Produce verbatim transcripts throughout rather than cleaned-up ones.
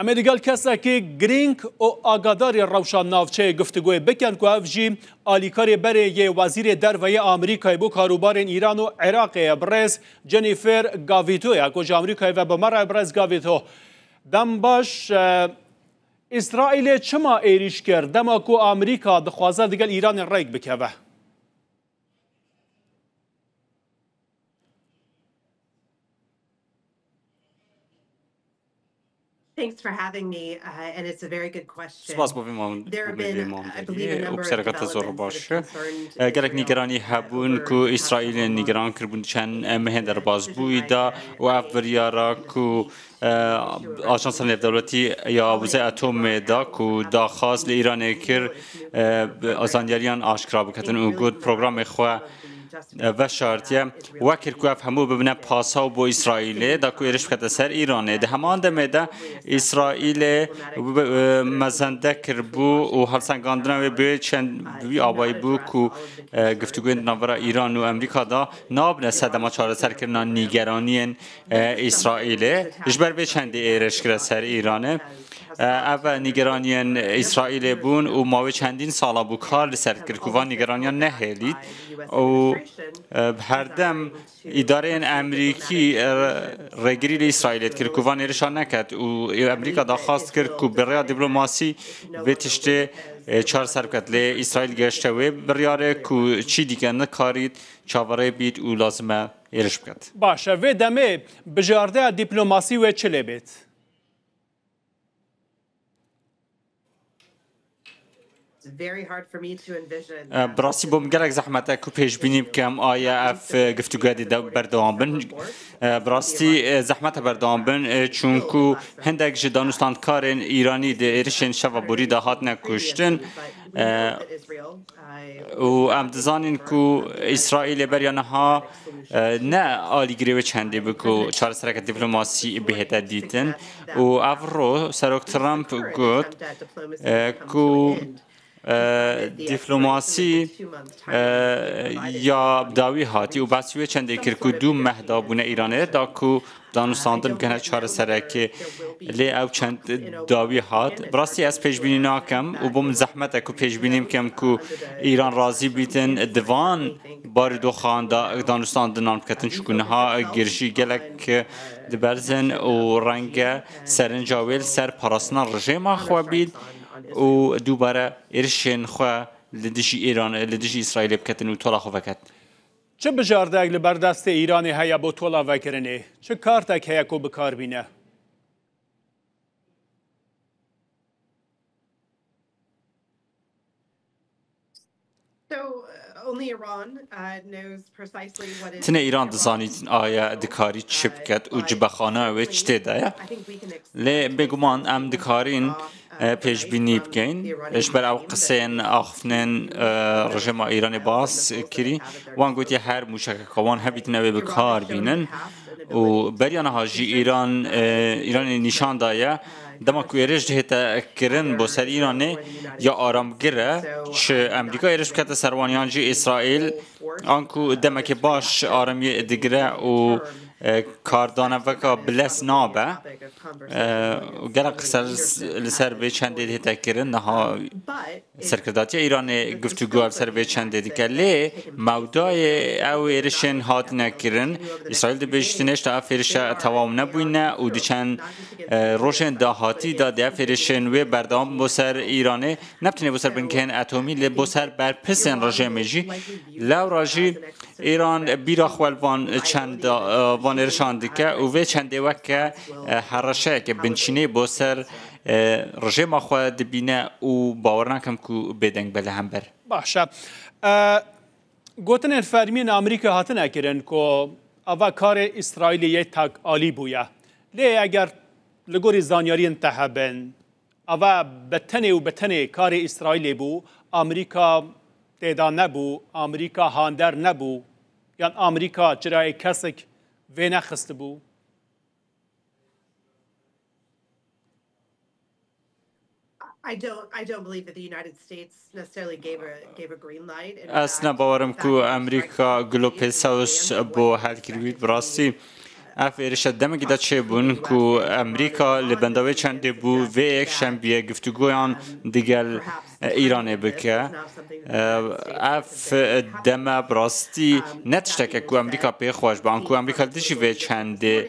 Em ê digel kesekî girîng û agadarê rewşa navçeyê guftugûyê bikin ku ev jî alîkarê berê yê Wezîrê Derve yê Amerîkayê bo karûbarên Îran û Iraqê ye, birêz Jennifer Gavito ye ku ji Amerîkayê ve bi me re ye. Birêz Gavito, dem baş. E, Îsraîlê çima êrîş kir dema ku Amerîka dixwaze digel Îranê rêk bikeve? Thanks for having me, uh, and it's a very good question. Spas bo vê mam-, There have bo vê been, I believe, a mamberiyê û number of pirsiyareka te zor û developments baş that have e. concerned E, gelek Israel, nîgeranî uh, hebûn over ku the Îsraîlê past nîgeran kiribûn di çend, e, mehên derbasbûyî de û ev biryara ku, e, Ajansa Nêvdewletî ya Wizê Atomê da ku daxwaz li Îranê kir, e, bi-, zanyariyan aşkera biketin û got programê xwe e, veşartiye, wekir ku ev hemû bibine pasaw bo Îsraîlê, da ku êriş bikete ser Îranê. Di heman demê de Îsraîlê bi-, e, mezende kiribû û helsengandina wê bi çend, bi wî awayî bû ku, e, giftûgoyên di navbera Îran û Amerîka de nabine sedema çareserkirina nîgeraniyên, e, Îsraîlê. Ji ber vê çendê êriş kire ser Îranê. E, ev nîgeraniyên Îsraîlê bûn û mawê çendîn sala bû kar li ser dikir ku van nîgeraniyan nehêlît û, e, herdem îdareyên Amerîkî, e, rêgirî li Îsraîlê dikir ku van êrişa neket û Amerîka daxwaz dikir ku bi rêya dîplomasî vê tiştê, e, çareser biket. Lê Îsraîl gihişte wê biryarê ku çî dike nikarît çaverê bît û lazim e êriş biket. Baş e, vê demê bijardeya dîplomasî wê çi lê bêt? It's very hard for me to envision, E, bi rastî bo min gelek zehmet e ku pêşbînî bikim, aya ev, e, giftûgoya dê de berdewam bin. E, bi rastî, e, zehmet e berdewam bin, e, çunku hindek ji danûstandkarên Îranî di êrişên şeva borî de hatine kuştin. E, û em dizanin ku Îsraîlê beriya niha, e, ne alîgirê wê çendê bû ku çaresereke dîplomasî bihête dîtin. Û ev ro Serok Trump got, e, ku, e, dîplomasî, e, ya dawî hatî û behsî wê çendê kir ku du meh dabûne Îranê da ku danûstandin bigihne çareserekê, lê ew çend dawî hat. Bi rastî ez pêşbînî nakim û bo min zehmet e ku pêşbînî bikim ku Îran razî bîtin di van barûdoxan de danûstandinan biketin, çunku niha girjî gelek diberzin û renge serinca wê li ser parastina rejêma xwe bît û dubare êrişên xwe li dijî Îran, li dijî Îsraîlê biketin û tola xwe veket. Çi bijardeyek li ber destê Îranê heye bo tola vekirinê? Çi kartek heye ku bi kar bîne? So, uh, only Iran, uh, knows precisely what is Tine Îran dizanît aya dikarî çi biket û cibexana wê çi tê de ye. Lê bêguman em dikarin e, pêşbînî bikeyn. Ji ber ew qisên axiftinên, e, rejêma Îranê bas kirî, wan gotiye her mûşekeke wan hebîtine wê bi kar bînin. Û beriya niha jî Îran, e, Îranê nîşan daye, dema ku êrîş dihête kirin bo ser Îranê ya aramgir e, çi Amerîka êrîş bikete ser wan yan jî Îsraîl, anku demekê baş aramiyê digire û, e, kardaneveka bilez nabe. E, û gelek qise li s-, li ser vê çendê dihête kirin. Niha serkirdatiya Îranê giftûgoya li ser vê çendê dike. Lê mewdayê ew êrişên hatine kirin, Îsraîl dibêjîtin hêşta ev êrişe tewam nebûyne û di çend, e, rojên dahatî de dê ev êrişên wê berdewam bo ser Îranê. Ne bi tenê bo ser bingehên atomî, lê bo ser berpirsên rejêmê jî. Lewra jî Îran bîra xwe li van çend, e, van êrişan dike û vê çendê weke, e, hereşeyeke binçînê bo ser, e, rejêma xwe dibîne û bawer nakim ku bêdeng be li hember. Baş e. E, gotinên fermiyên Amerîka hatine kirin ku ava karê Îsraîlê yê tek alî bûye. Lê eger li gorî zanyariyên te hebin, ava bi tenê û bi tenê karê Îsraîlê bû, Amerîka têda nebû, Amerîka hander nebû, yan Amerîka çirayê kesek vê nexistibû? I don't, I don't believe that the United States necessarily gave a, gave a green light. In Ez fact, ne bawerim ku Amerîka gulo pêsews bo helkirî bît. Bi rastî, Ev êrişe demekî de çêbûn ku Amerîka li benda wê çendê bû vê yekşembiyê giftûgoyan digel, e, Îranê bike. E, ev deme bi rastî ne tişteke ku Amerîka pê xweş be, anku Amerîka li dijî vê çendê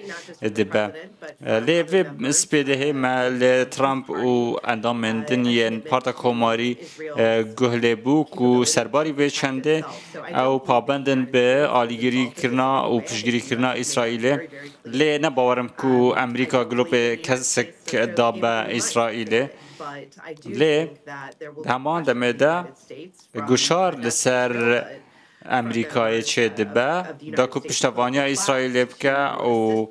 dibe. E, lê vê spêdehê me li Trump û endamên din yên Parta Komarî, e, guh lê bû ku serbarî vê çendê ew pabend in bi alîgirîkirina û piştgirîkirina Îsraîlê. Lê ne bawer im ku Amerîka gilopê kesek da be Îsraîlê. Lê heman demê de guşar li ser Amerîkayê çêdibe, da ku piştevaniya Îsraîlê bike û,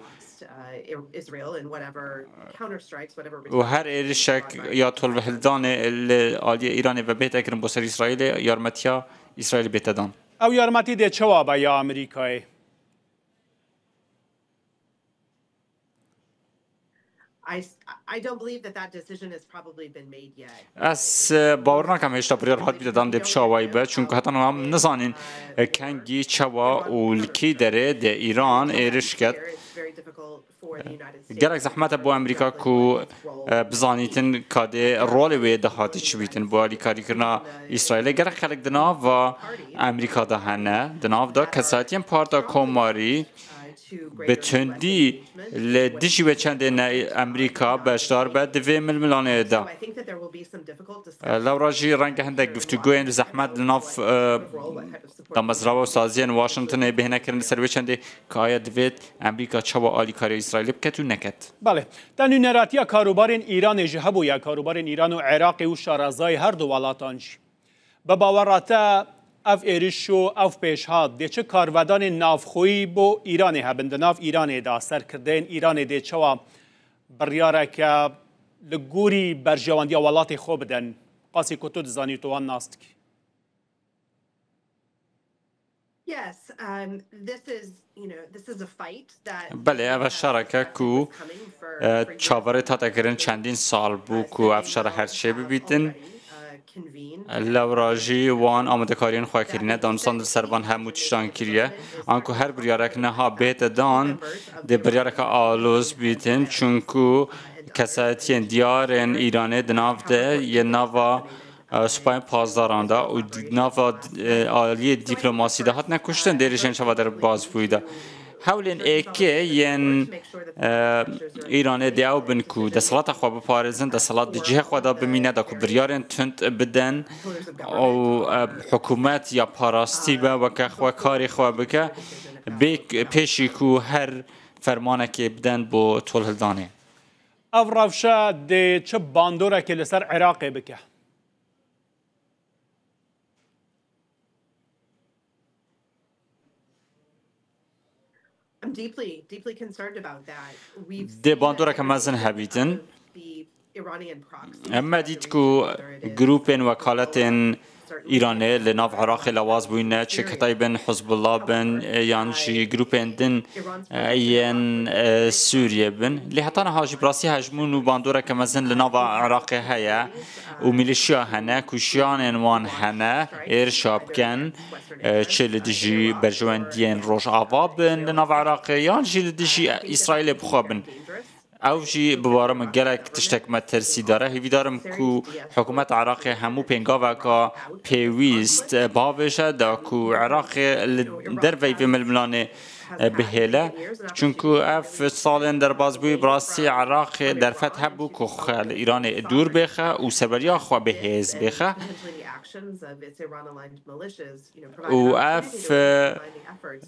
û her êrişek ya tolvehildanê li aliyê Îranê ve bête kirin bo ser Îsraîlê, yarmetiya Îsraîlê bête dan. Ew yarmetî dê çawa be ya Amerîkayê? I s-, I don't believe that that decision has probably been made yet. Ez, e, bawer nakim hêşta biryar hat bîte dan dê bi çi awayî be, çunku heta niha em nizanin, e, kengî, çawa û li kî derê dê Îran êriş ket. Gelek zehmet e bo Amerîka ku, e, bizanîtin ka dê rolê wê de hatî çi bîtin bo alîkarîkirina Îsraîlê. Gelek xelk di nava Amerîka de hene, di nav de kesayetiyên Parta Komarî bi tundî li dijî wê çendê ne Amerîka beşdar be di vê milmilanê de. Lewra jî renge hindek giftûgoyên zehmet li nav, e, damezrava û saziyên Washingtonê bihêne kirin li ser wê çendê, ka aya divêt Amerîka çawa alîkariya Îsraîlê biket û neket. Belê. Te nûneratiya karûbarên Îranê jî hebûye, karûbarên Îran û Iraqê û şarezayê her du welatan jî. Bi bawera te ev êriş û ev pêşhat dê çi karvedanên navxweyî bo Îranê hebin? Di nav Îranê de serkirdeyên Îranê dê çawa biryareke li gorî berjewendiya welatê xwe bidin? Qasî ku tu dizanî, tu wan nas dikî. Yes, um, this is, you know, this is a fight that Belê, ev şereke ku, e, çaverê tate kirin çendîn sal bû ku ev şere her çê bibîtin. Lewra jî wan amadekariyên xwe kirîne, danûstan li ser van hemû tiştan kiriye. Anku her biryarek niha bête dan, dê biryareke aloz bîtin, çunku kesayetiyên diyar ên Îranê di nav de yên nava, e, supayên pasdaran de û di nava, e, aliyê dîplomasî de hatine kuştin, dê êrişên çawa derbasbûyî de. Hewlên êkê yên, e, Îranê dê ew bin ku desthilata xwe biparêzin, desthilat di cihê xwe de bimîne, da ku biryarên tund bidin û, e, hikûmet ya parastî be, weke xwe karê xwe bike, bê pêşî ku her fermanekê bidin bo tolhildanê. Ev rewşe dê çi bandorekê li ser Iraqê bike? I'm deeply, deeply concerned about that. We've Dê seen bandoreke that mezin hebîtin. The Iranian proxies, Em me dît ku grûpên wekaletên Îranê li nav Iraqê lawaz bûyne, çi ketayî bin Hizbullah bin, e, yan jî grûpên din, e, yên, e, Sûriyê bin. Lê heta niha jî bi rastî hejmûn û bandoreke mezin li nava Iraqê heye û milîşya hene, ku jiyanên wan hene, êrişa bikin, e, çi li dijî berjewendiyên Rojava bin li nava Iraqê, yan jî li dijî Îsraîlê bixwe bin. Ew jî bi bara min gelek tiştek metirsîdar e. Hêvîdar im ku hikûmeta Iraqê hemû pêngaveka pêwîst bavêje, da ku Iraqê li derveyî vê milmilanê bihêle. Çunku ev salên derbasbûyî bi rastî Iraqê derfet hebû ku xwe li Îranê dûr bêxe û serweriya xwe bi hêz bêxe. Û ev, e,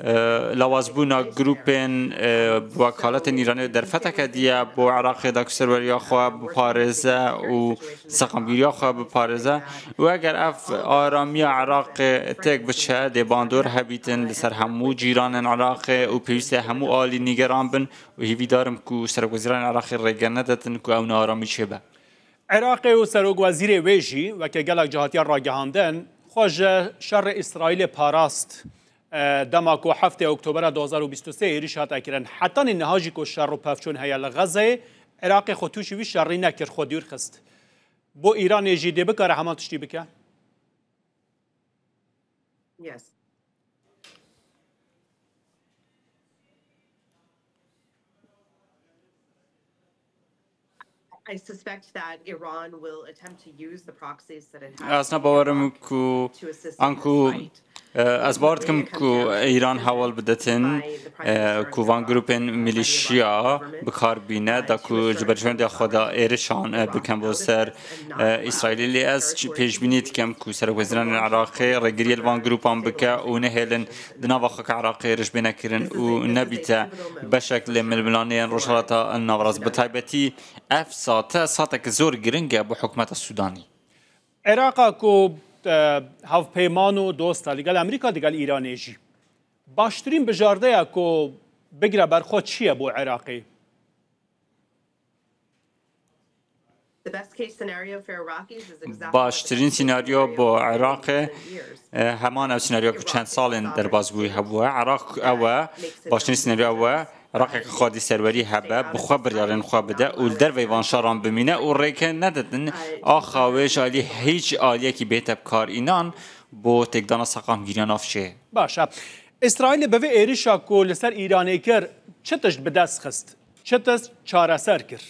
e, lawazbûna grûpên, e, bi wekaletên Îranê derfeteke diye bo Iraqê da ku serweriya xwe biparêze û seqamgîriya xwe biparêze. Û eger ev aramiya Iraqê têk biçe, dê bandor hebîtin li ser hemû cîranên Iraqê û pêwîst e hemû alî nîgeran bin û hêvîdar im ku serokwezîranên Iraqê rêge nedetin ku ew naaramî çêbe. Iraqê û serokwezîrê wê jî, weke gelek cihatiya ragihandin, xwe ji şerê Îsraîlê parast. E, dema ku heftê Oktobera du hazar û bîst û sê êrîş hate kirin, hetanî niha jî ku şer û pevçûn heye li Xezeyê, Iraqê xwe tûşî wî şerî nekir, xwe dûr xist. Bo Îranê jî dê bikare heman tiştî bike? Yes. I suspect that Iran will attempt to use the proxies that it has Ez ne bawerim ku to assist in anku, this fight. Eh, ez bawer dikim ku Îran hewl bidetin, eh, ku van grûpên milîşiya bi kar bîne, da ku ji berjewendiya xwe de êrişan, eh, bikin bo ser, eh, Îsraîlê. Lê ez çi pêşbînî dikim ku serokwezîranên Iraqê rêgiriyê li van grûpan bike û nehêlin di nava xaka Iraqê êriş bêne kirin û nebîte beşek lê milmilanê yên Rojhilata Navrast. Bi taybetî ev sate, satek zor giring e bo hikûmeta Sûdanî. Iraqa ku, e, hevpeyman û dost e li gel Amerîka, li gel Îranê jî. Baştirîn bijardeya ku bigre ber xwe çi ye bo Iraqê? The best case scenario for Iraqis is exactly what the Baştirîn senaryo bo Iraqê, e, heman ev senaryo ku çend salên derbas bûyî hebûye. Iraq ew e, baştirîn senaryo ew e, Iraqeke xwedî serwerî hebe, bi xwe biryarên xwe bide û li derveyî van şeran bimîne û rêke nedidin axa wê ji alî hîç aliyekî bête bi kar înan bo têkdana seqamgiriya navçeyê. Baş e. Îsraîlê bi vê êrişa ku li ser Îranê kir, çi tişt bi dest xist? Çi tişt çareser kir?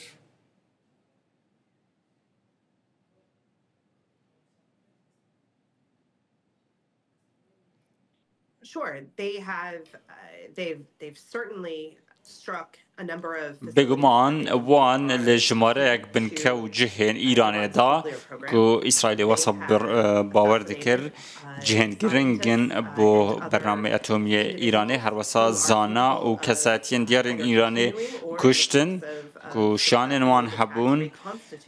Sure, they have, uh, they've, they've certainly struck a number of facilities Bêguman, that they wan are li jimareyek binke û cihên Îranê da ku Îsraîlê wesa bir, e, bawer dikir, cihên giring in bo bernameyê atomî yê Îranê, her wesa zana û kesayetiyên diyar yên Îranê kuştin ku şanên wan hebûn,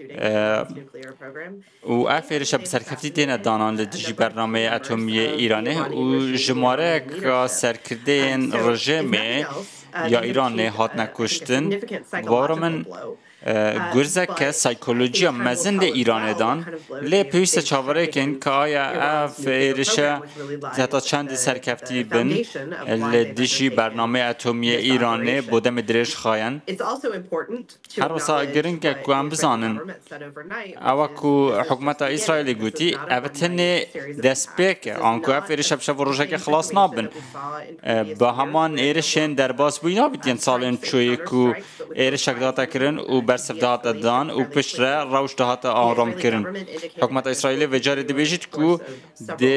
e, û ev êrişa bi serkeftî têne danan li dijî bernameyê atomî yê Îranê û jimareyeka serkirdeyên rejêmê ya Îranê hatine kuştin. Bi bawera min, e, gurzeke saykolojiya mezin lê Îranê dan, lê pêwîst e çaverêkin ka aya ev êrişe heta çendê serkeftî bin li dijî bernameyê atomî yê Îranê bo demê dirêj xayen. Her wisa giring e ku em bizanin, ew e ku hikûmeta Îsraîlê gotî, ev tenê destpêk e, anku ev êrişe bi şev û rojekê xilas nabin. E, bi heman êrişên derbasbûyî nabît yên salên çûyî ku êrişek dihate kirin û bersiv dihate dan û piştre rewş dihate aramkirin. Hikûmeta Îsraîlê vê carê dibêjît ku dê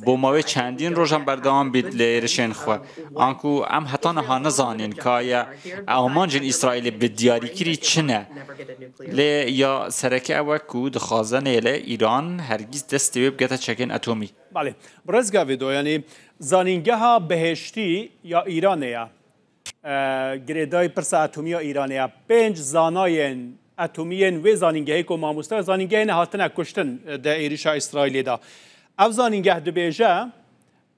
bo mawê çendîn rojan berdewam bît li êrişên xwe. Anku em heta niha nizanîn ka ya amancên Îsraîlê bi diyarîkirî çi ne. Lê ya sereke ew e ku dixwaze nehêle Îran hergîz destê wê bigete çekên atomî. Belê. Bi rêzgavê do, yanî zanîngeha bihêştî ya Îranê ye. E, girêdayî pirsa atomî ya Îranê ye. Pênc zanayên atomî yên wê zanîngehê ku mamoste zanîngehê ne hatine kuştin, e, di êrişa Îsraîlê de. Ev zanîngeh dibêje,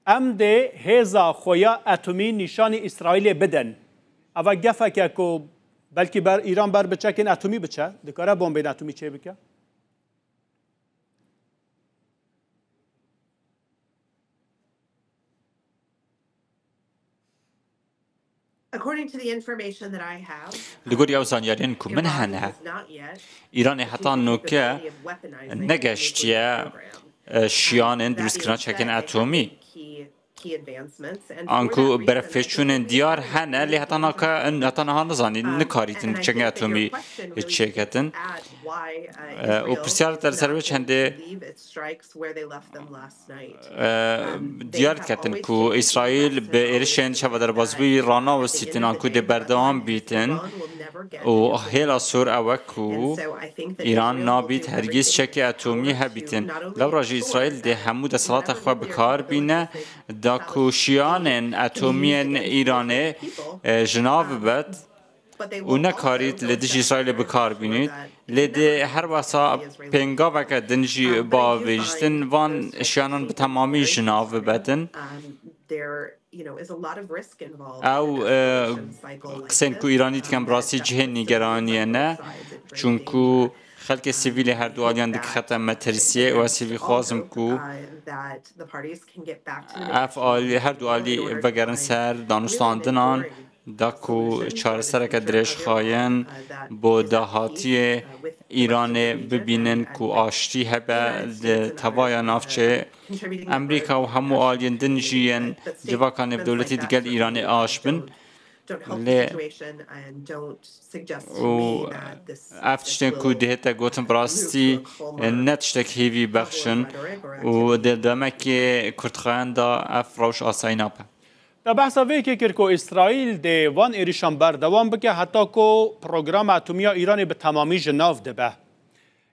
em dê hêza xwe ya atomî nîşanî Îsraîlê bidin. Eva gefeke ku belkî ber, Îran ber bi çekên atomî biçe, dikare bombên atomî çêbike? According to the information that I have, Li gorî ew zanyariyên ku min hene, Îranê heta noke negeştiye, e, şiyanên dirustkirina çekên atomî. Anku berevpêçûnên diyar hene, lê heta naka-, heta niha nizanîn, nikarîtin çekên atomî çêketin. E, û pirsiyar te li ser wê çendê e, diyar diketin ku Îsraîl bi êrişên şeva derbasbûyî ranawistîtin, anku dê berdewam bîtin û hêla sor ew e ku Îran nabît hergîz çekê atomî hebîtin. Lewra jî Îsraîl dê hemû desthilata xwe bi kar bîne, da ku şiyanên atomî yên Îranê, e, ji nav bibet û nekarît li dijî Îsraîlê bi kar bînît, lê dê her wesa pêngaveke din jî bavêjtin van şiyanan bi temamî ji nav bibetin. Ew, e, qisên ku Îranî dikin bi rastî cihê nîgeraniyê ne, çunku xelkê sivîlê her du aliyan dikixete metirsiyê û ez hêvîxwazim ku ev alî, her du alî vegerin ser danûstandinan, da ku çaresereke dirêjxayin bo dahatiyê Îranê bibînin ku aştî hebe di tevaya navçeyê. Amerîka û hemû aliyên din jî yên civaka nêvdewletî digel Îranê aş bin. Lê û ev tiştên ku dihête gotin bi rastî ne tiştek hêvî bexş in û di demekê kurtxayan de ev rewş asayî nabe. Te behsa vê yekê kir ku Îsraîl dê van êrişan berdewam bike heta ku programa atomî ya Îranê bi temamî ji nav dibe.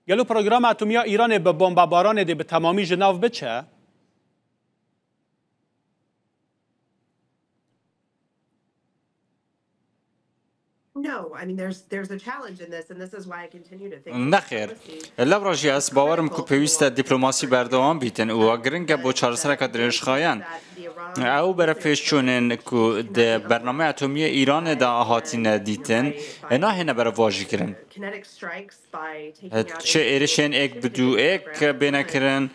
Gelo programa atomî ya Îranê bi bombebaranê dê bi temamî ji nav biçe? No, I mean, there's, there's a challenge in this, and this is why I continue to think Nexêr. Lev rojî ez bawerim ku pêwîst e dîplomasî berdewam bîtin û giring e bo çaresereka dirêjxayan. Ew berefêçûnên ku di bernameya atomî yê Îranê de hatine dîtin, nahêne berevajîkirin. Çi êrişên êk bi dû êk bêne kirin,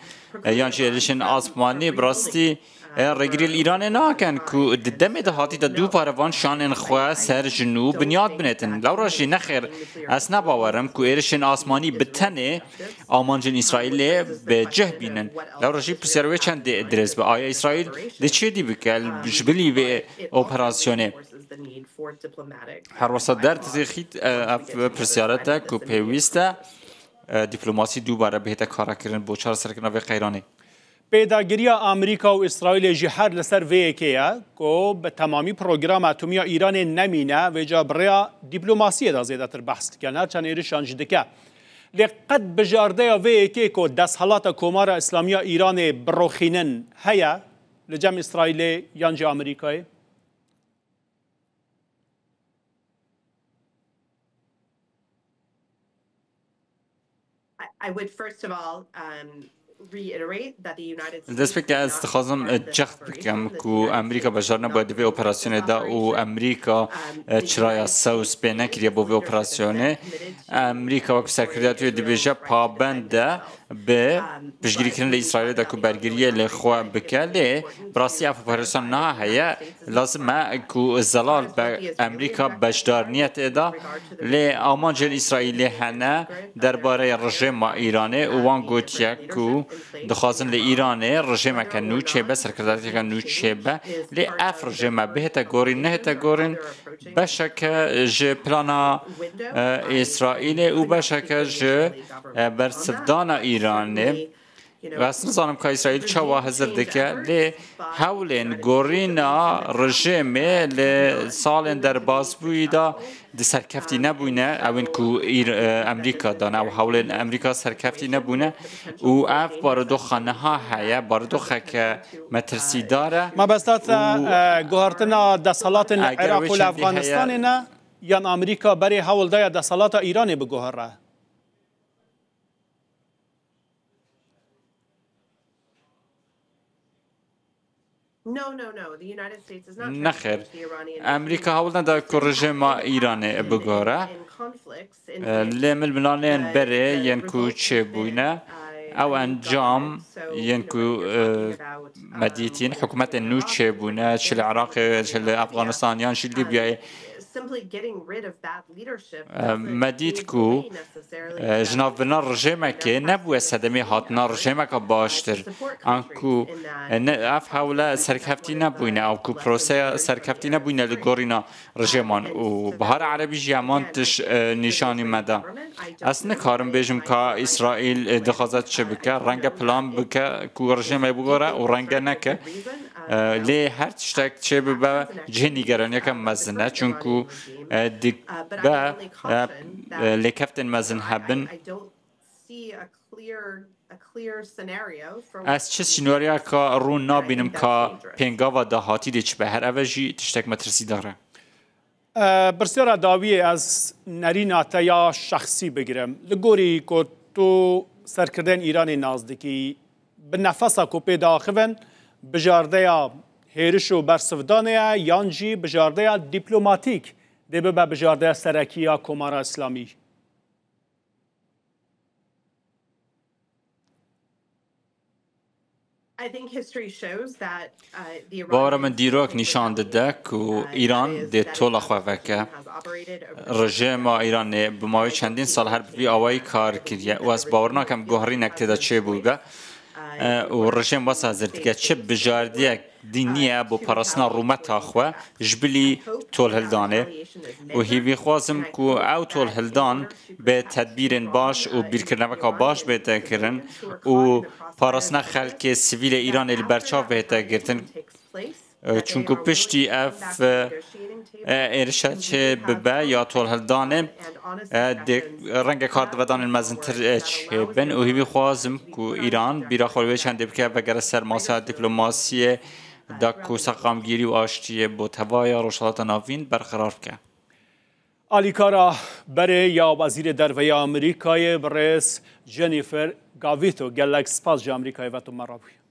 yan jî êrişên asmanî bi rastî, e, rêgirî li Îranê nakin ku di demê dahatî de dubare van şanên xwe ser ji nû binyat binêtin. Lewra jî nexêr, ez ne bawerim ku êrişên asmanî bi tenê amancên Îsraîlê bi cih bînin. Lewra jî pirsiyar wê çendê dirêz be. Aya Îsraîl dê çi dî bike ji bilî vê operasyonê? Her wisa derdixît, e, ev pirsyare te ku pêwîst e, e, dîplomasî dubare bihête karakirin bo çareserkirina vê qeyranê. Pêdagiriya Amerîka û Îsraîlê jî her li ser vê yekê ye ku bi temamî programa atomî ya Îranê nemîne, vêca bi rêya dîplomasiyê de zêdetir behs dike, her çend êrişan jî dike. Lê qet bijardeya vê yekê ku desthilata Komara Îslamî ya Îranê biroxînin heye li cem Îsraîlê yan jî Amerîkayê? I, I would first of all, um, reiterate that the United Li destpêkê ez dixwazim cih bikim ku Amerîka bejar nebûye di vê operasyonê de û Amerîka, e, çiraya sews pê nekiriye bo vê operasyonê. Amerîka wek serkirdeyatiyê dibêje pabend e bi piştgirîkirin li Îsraîlê de ku bergiriyê li xwe bike, lê bi rastî ev operasyon niha heye. Lazim e ku zelal be Amerîka beşdar niye tê de, lê amancên Îsraîlê hene derbarê rejêma Îranê û wan gotiye ku dixwazin li Îranê rejêmeke nû çêbe, serkirdayeteke nû çêbe, lê ev rejême bihête gorîn, nehête gorîn, beşeke ji plana, e, Îsraîlê û beşeke ji, e, bersivdana Îranê. Ez nizanim ka Îsraîl çawa hizir dike, lê hewlên gorîna rejêmê li salên derbasbûyî de di serkeftî nebûyne, ew ên ku Îr-, e, Amerîka dane, ew hewlên Amerîka serkeftî nebûne û ev barodoxa niha heye, barodoxeke metirsîdar e. Mebesta te, û, e, guhertina desthilatên li eger Iraq wê û li çendî heye Afganistanê ne, yan Amerîka berê hewl daye desthilata Îranê biguhere? Nexêr, Amerîka hewl neda ku rejêma Îranê bigore. Lê milmilanên berê yên ku çêbûne, ew encam yên ku, e, me dîtîn, hikûmetên nû çêbûne, çi li Iraqê, çi li Afganistan yan jî Lîbyayê. E, me dît ku, e, jinavbirina rejêmekê nebûye sedemê hatina rejêmeka baştir. Anku, e, ne, ev hewle serkeftî nebûyne, ew ku proseya serkeftî nebûyne li gorîna rejêman û Bihara Erebî jî heman tiş, e, nîşanî me da. Ez nikarim bêjim ka Îsraîl, e, dixwaze çi bike, renge plan bike ku rejêmê bigore û renge neke. E, lê her tiştek çê bibe cihê nîgeraniyeke mezin e, çunku, e, dibe, e, e, lêkeftên mezin hebin. Ez çi sînaryoyeka rûn nabînim ka pêngava dahatî dê çi be. Her eve jî tiştek metirsîdar e. E, pirsyara dawiyê ez nerîna te ya şexsî bigirim. Li gorî ku tu serkirdeyên Îranê nas dikî, bi nefesa ku pê diaxivin, bijardeya hêriş û bersivdanê ye yan jî bijardeya dîplomatîk dê bibe bijardeya serekî ya Komara Îslamî? Bawera min dîrok nîşan dide ku Îran dê tola xwe veke. Rejêma Îranê bi mawê çendîn sal her bi vî awayî kar kiriye û ez bawer nakim guherînek tê de çêbûbe. E, û rejêm wesa hizir dike. Çi bijardiyek dî niye bo parastina rûmeta xwe ji bilî tolhildanê û hîvî xwazim ku ew tolhildan bi tedbîrên baş û bîrkirineveka baş bête kirin û parastina xelkê sivîlê Îranê li berçav bête girtin. Çunku piştî ev êrişa çê bibe ya tolhildanê, renge kar divedanên mezintir çêbin û hîvî xwazim ku Îran bîra xwe li wê çendê bike, vegere ser masaya diplomasiyê da ku seqamgîrî û aştiyê bo tevaya Rojhilata Navîn berqerar bike. Alîkara berê ya Wezîrê Derve ya Amerîkayê birêz Jennifer Gavito, gelek spas ji Amerîkayê ve tu me re bûyî.